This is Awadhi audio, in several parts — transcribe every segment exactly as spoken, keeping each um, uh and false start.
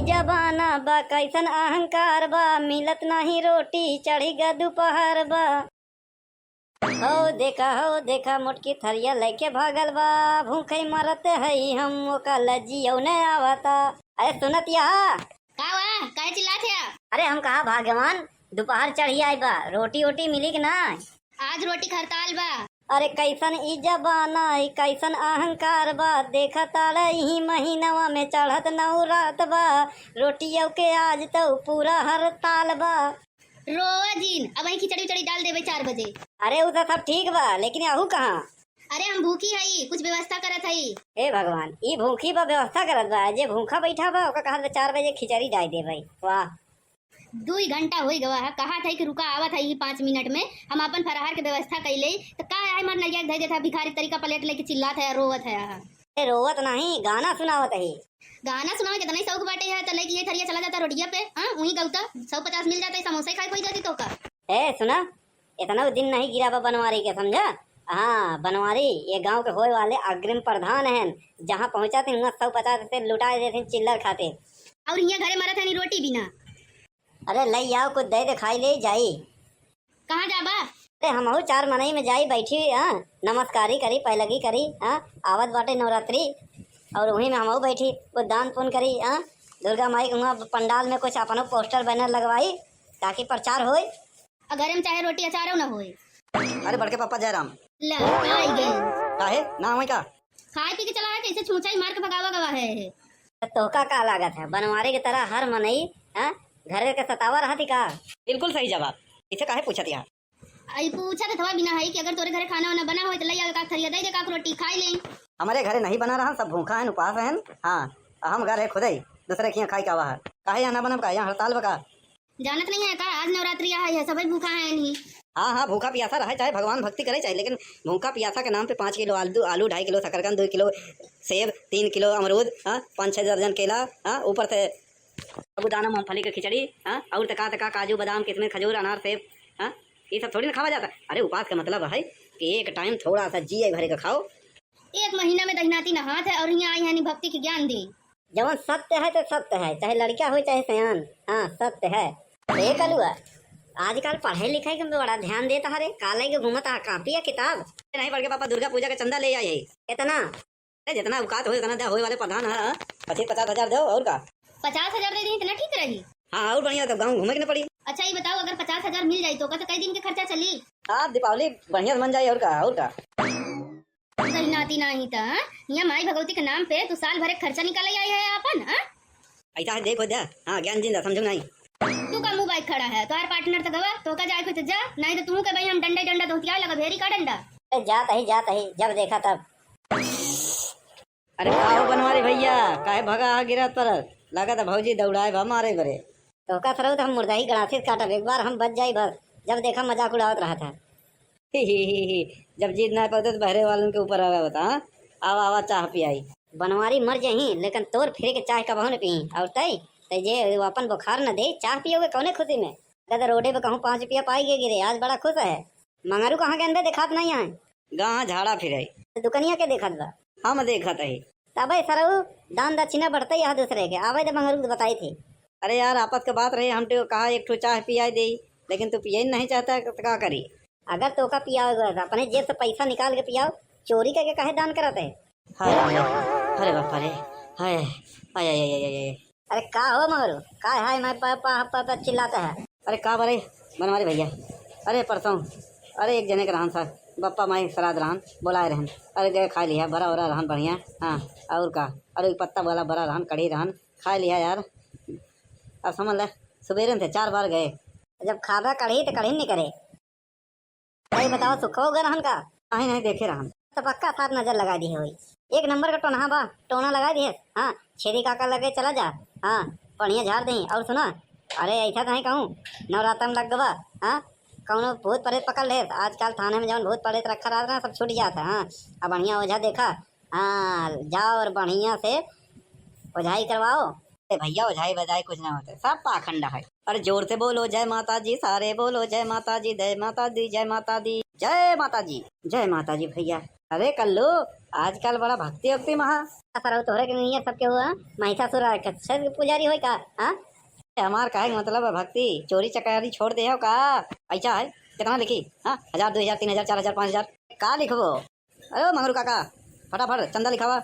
जमाना बा, कैसन अहंकार बा, मिलत नाही रोटी, चढ़ी गा दोपहर बा। हो देखा, हो देखा, मोटकी थरिया लेके भागल बा, भूखे मरत हई हम, ओका लज्जियो न आवता। अरे सुनत या? का हुआ? काहे चिल्लात है? अरे हम कहा भगवान, दोपहर चढ़ी आई बा, रोटी ओटी मिली कि ना? आज रोटी क हड़ताल बा। अरे कैसन ई जमाना, ई कैसन अहंकार बा, देखा तारा इही महीनवा में चढ़त नवरात बा, रोटियो के आज तो पूरा हड़ताल बा। रोवा जिन, अबहीं खिचड़ी उचड़ी डाल देबे चार बजे। अरे उ तो सब ठीक बा, लेकिन अहू कहाँ? अरे हम भूखी हई, कुछ व्यवस्था करत हई। हे भगवान, ई भूखी बा व्यवस्था करत बा, जे भूखा बैठा बा ओका कहत बा चार बजे खिचड़ी डाल देबे। वाह। दुई घंटा होई गवा है, कहा था कि रुका, आवत है यही पाँच मिनट में, हम अपन फराहार के व्यवस्था कैले, तो का है मर नरिया धर देता भिखारी तरीका प्लेट लेके चिल्लात है, रोवत है। ए, रोवत नहीं, गाना सुनावत है। गाना सुनावे के इतना ही शौक बाटे है, तो लेके ये थरिया चला जाता रोडिया पे, हाँ, वहीं गौता, सौ पचास मिल जाता है, समोसा ही खाए कोई जाती तो का। ए, सुना, इतना दिन नहीं गिरा बा बनवारी के, समझा? हाँ, बनवारी, ये गांव के होए वाले अग्रिम प्रधान हैं, जहाँ पहुँचा थे, वहाँ सौ पचास से लुटा देते हैं चिल्लर खाते। और यहाँ घरे मरत है नहीं रोटी बिना। अरे, लई आओ, कुछ दे दे, खाई ले जाई। कहाँ जाबा? अरे, हमहू चार मनई में जाई, बैठी, हाँ, नमस्कारी करी, पैलगी करी, हाँ, आवत बाटे नवरात्रि, और वहीं में हमहू बैठी, कुछ दान पुण्य करी, हाँ, दुर्गा माई के हुआं पंडाल में कुछ अपनो पोस्टर बैनर लगवाई, ताकि प्रचार होई। और घरे में चाहे रोटी अचारो न होई। अरे, बड़के पापा जयराम। ले, आई गए। काहे? ना होई का? खाए पी के चला है, कैसे छूछाई मार के भगावा गवा है। त तोहका का लागत है, बनवारी के तरह हर मनई, हाँ, घरे के सतावा रहती का? बिल्कुल सही जवाब। इसे काहे पूछत यहाँ? आई पूछत हवा बिना है कि अगर तोरे घरे खाना वाना बना होय त लई आवे, काक थरिया दे दे, काक रोटी खाई लें। हमरे घरे नहीं बना रहन, सब भूखा हैं, उपास हैं। हाँ, हम घर है खुदई, दूसरे खिया खाई का बाहर। काहे यहाँ ना बनब का? यहाँ हड़ताल बका? जानत नहीं है का, आज नवरात्रि है, यह सभी भूखा हैं नहीं। हाँ, हाँ, भूखा पियासा रहे, चाहे भगवान भक्ति करे, चाहे, लेकिन भूखा पियासा के नाम पे पाँच किलो आलू, आलू, ढाई किलो शकरकंद, दो किलो सेब, तीन किलो अमरूद, हाँ, पाँच छह दर्जन केला, हाँ, ऊपर से साबूदाना मूंगफली के खिचड़ी, हाँ, और तका तका काजू, बादाम, किशमिश, खजूर, अनार, सेब, हाँ, ये सब थोड़ी ना खावा जाता। अरे, उपास का मतलब है कि एक टाइम थोड़ा सा जिए भरे का खाओ। एक महीना में दहिनाती नहात है और यहाँ आई है भक्ति के ज्ञान दे। जवन सत्य है तो सत्य है, चाहे लड़का हो चाहे सयान। हाँ, सत्य है। ए कलुआ, आजकल पढ़ाई लिखाई के बड़ा ध्यान देता है रे, का लेके घूमत है, कापी या किताब? नहीं, बड़के पापा दुर्गा पूजा का चंदा ले आए है। कितना? अरे, जितना औकात हो उतना दे, होए वाले प्रधान है, हाँ? पच्चीस पचास हजार दो, और का? पचास हजार दे दी, इतना ठीक रही। हाँ, और बढ़िया, तब गाँव घूमे के न पड़ी। अच्छा, ये बताओ, अगर पचास हजार मिल जाई तो का, तो कई दिन के खर्चा चली? हाँ, दीपावली बढ़िया से मन जाए, और का, और का? गई नाती नाही त, हाँ? यहाँ माई भगवती के नाम पे तू साल भर एक खर्चा निकाले आई है आपन, हाँ? ऐसा है, देखो जा, हाँ, ज्ञान जिंदा, समझो नहीं। तू का मुंह बाइक खड़ा है, तोहार पार्टनर तो गवा, तो का जाए कुछ जा, नहीं तो तू के भाई हम डंडा ही डंडा दोहतिया लगा भेरी का डंडा। ए, जात ही, जात ही, जब देखा तब। अरे का हो बनवारी भैया, काहे भगा आ गिरा पर? लागत है भौजी दौड़ाए भा मारे बरे। तोहका सरऊ त हम मुर्दा ही गड़ासी से काटब, एक बार हम बच जाई बस, जब देखा मजाक उड़ावत रहत है। ही, ही, ही, ही, जब जीत ना पाते तो बहरे वालन के ऊपर आवे बता, हाँ? आवा, आवा, चाह पियाई। बनवारी मर जही, लेकिन तोर फिरे के चाह कबहू न पी। और तई, तई जे वो अपन बुखार न दे, चाह पियोगे कौने खुशी में? दादा रोडे पे कहूँ पाँच रुपया पाई गे गिरे, आज बड़ा खुश है। मंगरू कहाँ गए बे, देखात नहीं है। गाँव झाड़ा फिराई। तो दुकनिया के देखत बा? हम देखत ही। तबे सरऊ, दान दक्षिणा बढ़ते यह दूसरे के, आवे दे मंगरू तो बताई थी। अरे यार, आपस के बात रहे, हम तो कहा एक ठो चाह पियाई देई, लेकिन तू पिए नहीं चाहता है, तो का करी? अगर तोका पियावे के बा, अपने जेब से पैसा निकाल के पियाओ, चोरी करके काहे दान करत है? हाय, हाय, हाय, अरे बाप रे, हाय, हाय, हाय, हाय, हाय। अरे का हो मगरू, का हाय मैं प-, प-, प-, प-, चिल्लाता है? अरे का बरे बनवारी भैया, अरे परसों, अरे एक जने के रहन सर, बप्पा माई श्राद्ध रहन, बोलाए रहन, अरे गए खा लिया, बरा ओरा रहन बढ़िया, हाँ, और का, अरे पत्ता वाला बरा रहन, कढ़ी रहन, खा लिया यार। अब समझ ले, सुबेरे से चार बार गए। जब खाबा कढ़ी तो कढ़ी नहीं करे। भाई बताओ, सुखो गए रहन का? नहीं, नहीं, देखे रहन। तो पक्का साथ नजर लगा दिए होई। एक नंबर का टोनहा बा, टोना लगा दिए। हाँ, छेदी काका लगे चला जा। हाँ, बढ़िया झाड़ दही। और सुना, अरे ऐसा तो नहीं कहूँ, नवरात्र में लग गवा। हाँ, कौनो भूत प्रेत पकड़ ले। आजकल थाने में जौन भूत प्रेत रखा रहता ना, सब छूट जाता है। हाँ, अब बढ़िया ओझा देखा। हाँ, जाओ और बढ़िया से ओझाई करवाओ। ए भैया, ओझाई बजाई कुछ ना होते, सब पाखंड है। अरे जोर से बोलो जय माता जी, सारे बोलो जय माता जी, जय माता दी, जय माता दी, जय माता जी, जय माता जी भैया। अरे कल्लू, आजकल बड़ा भक्ति उक्ति महा। सरऊ तोहरे के नहीं है, सबके हुआ महिषासुर राक्षस के पुजारी होई का? हाँ, हमार कहे के मतलब है भक्ति, चोरी चकारी छोड़ दे हो का? पैसा है, कितना लिखी? हाँ, हजार, दो हजार, तीन हजार, चार हजार, पाँच हजार, का लिखबो? अरे ओ मंगरू काका, फटाफट चंदा लिखावा।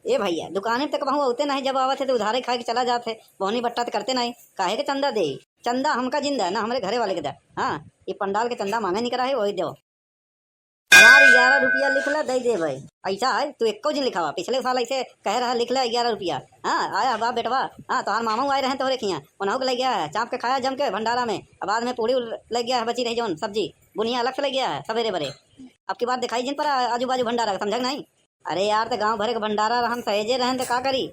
ए भैया, दुकाने तक कहूँ औते नहीं, जब आवत है तो उधारे खाए के चला जात है, बोहनी बट्टा तो करते नहीं, काहे के चंदा दे? चंदा हमका जिन दे, ना हमरे घरे वाले के दे। हाँ, ये पंडाल के चंदा मांगे नहीं करा है, वही दो। हमार ग्यारह रुपया लिख ले, दे दे भाई। ऐसा है, तू एको जिन लिखावा, पिछले साल ऐसे कहे रहा लिख ले ग्यारह रुपया। हाँ, आया बाप बेटवा, हाँ, तोहार मामा आए रहे तोहरे खिया, उन्हों के ले गया है, चाप के खाया जम के भंडारा में, अब बाद में पूड़ी ले गया है, बची रही जौन सब्जी, बुनिया अलग से ले गया है सवेरे बरे। अब की बार दिखाई जिन पर आजू बाजू भंडारा, समझा कि नहीं? अरे यार, तो गांव भरे के भंडारा रहन, सहेजे रहन, तो का करी?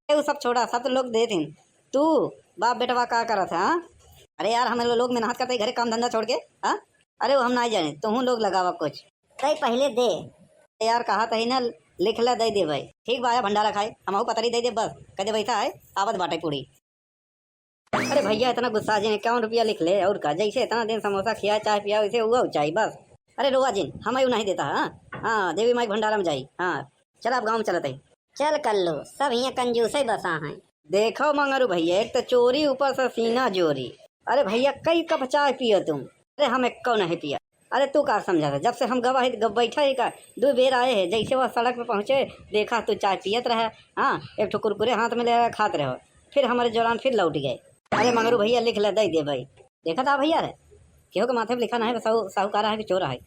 ए, उ सब छोड़ा, सब तो लोग देत हिन। तू बाप बेटवा का करत है, हाँ? अरे यार, हम लो-, लोग मेहनत करते घरे काम धंधा छोड़ के, हाँ? अरे वो हम नहीं जाने, तुहूँ लोग लगावा कुछ। तै पहले दे। ए यार, कहा तही ना, लिख ले, दे दे भाई। ठीक बा, आया भंडारा खाए, हमहू पतरी दे दे बस, कदे बैठा है, आवत बाटे पूड़ी। अरे भैया, इतना गुस्सा जिन, इक्यावन रुपया लिख ले, और का, जैसे इतना दिन समोसा खिया, चाय पिया, वैसे हुआ चाय बस। अरे रोआ जिन, हम यू नहीं देता, हाँ, हाँ, देवी माई भंडारा में जाई, हाँ, चल अब गाँव में चलत है। चल कल्लू, सब हियाँ कंजूसे बसा हैं। देखो मंगरू भैया, एक तो चोरी, ऊपर से सीना जोरी। अरे भैया, कई कप चाय पियो तुम? अरे हम एक्को नहीं पिया। अरे तू का समझा था, जब से हम गवा है, गप बैठा है का, दो बेर आए हैं, जैसे वह सड़क पे पहुँचे, देखा तू चाय पियत रहे, हाँ, एक ठो कुरकुरे हाथ में ले आया, खात रहो, फिर हमारे जौरान फिर लौट गए। अरे मंगरू भैया, लिख ले, दे दे भाई। देखा था भैया रे, केहू के माथे पे लिखा ना है, साहू-, साहूकार है कि चोर है।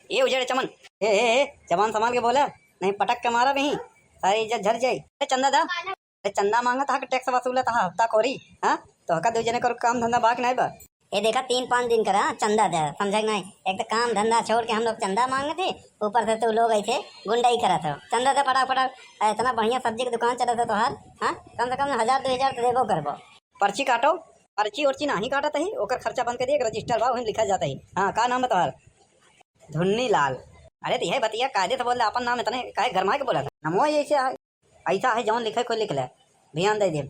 ए उजड़े चमन, ए, ए, ए, जबान संभाल के बोला, नहीं पटक के मारा भी, सारी इज्जत झर जाई। ए चंदा दा, अरे चंदा मांगत हा कि टैक्स वसूलत हा, हफ्ता खोरी, हाँ? तो हका दो जने को काम धंधा बाकी नहीं बा। ए देखा, तीन पाँच दिन करा चंदा दे, समझा कि नहीं? एक तो काम धंधा छोड़ के हम लोग चंदा मांगत है, ऊपर से तू लोग ऐसे गुंडई करत हो। चंदा दे फटाक फटाक, ए, इतना बढ़िया सब्जी की दुकान चलत है तोहार, हाँ? कम से कम हजार दो हजार तो देबो करबो। पर्ची काटो, पर्ची उर्ची नहीं काटत ही, ओकर खर्चा बंद कर दिए, एक रजिस्टर बा, वहीं लिखा जाता ही। हाँ, का नाम है तोहार? धुन्नी लाल। अरे तो यह बतिया कायदे से बोल दे, अपन नाम इतने काहे गरमा के बोला था? नमो ऐसे है, ऐसा है जौन लिखे कोई लिख ले, ध्यान दे दे।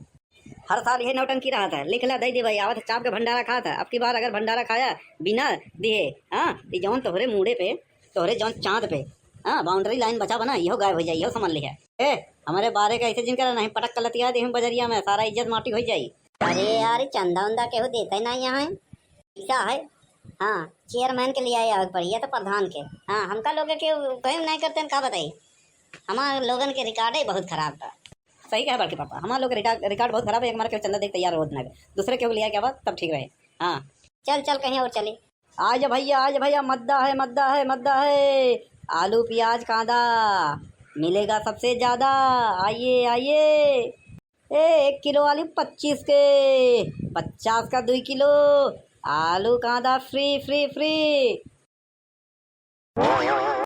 हर साल यही नौटंकी रहा था, लिख ले दे दे भाई, आवत चाप के भंडारा खात है, अब की बार अगर भंडारा खाया बिना दिए, हाँ, तो जौन तोहरे मूड़े पे, तोहरे जौन चांद पे, हाँ, बाउंड्री लाइन बचा बना, इहो गायब हो जाई, इहो समझ लिया। ए, हमारे बारे का ऐसे जिन करा, नहीं पटक के लतिया दे हम बजरिया में, सारा इज्जत माटी हो जाई। अरे यार, चंदा उंदा केहू देता ही नहीं यहाँ है। ऐसा है, हाँ, चेयरमैन के लिए आया आवे के पड़ी, या तो प्रधान के। हाँ, हमका लोग के कहीं नहीं करते हैं, का बताई, हमारे लोगन के रिकॉर्ड ही बहुत खराब बा। सही कहे बड़के पापा, हमारे लोग के रिकॉर्ड, रिकॉर्ड बहुत खराब है, हमारे केहू चंदा देख तैयार होत ना, दूसरे केहू लिया क्या बात, तब ठीक रहे। हाँ, चल चल कहीं और चली। आज भैया, आज भैया, मद्दा है, मद्दा है, मद्दा है, आलू प्याज कांदा मिलेगा सबसे ज्यादा, आइए आइए। ए, एक किलो आलू पच्चीस के, पचास का दुई किलो, आलू कांदा फ्री फ्री फ्री।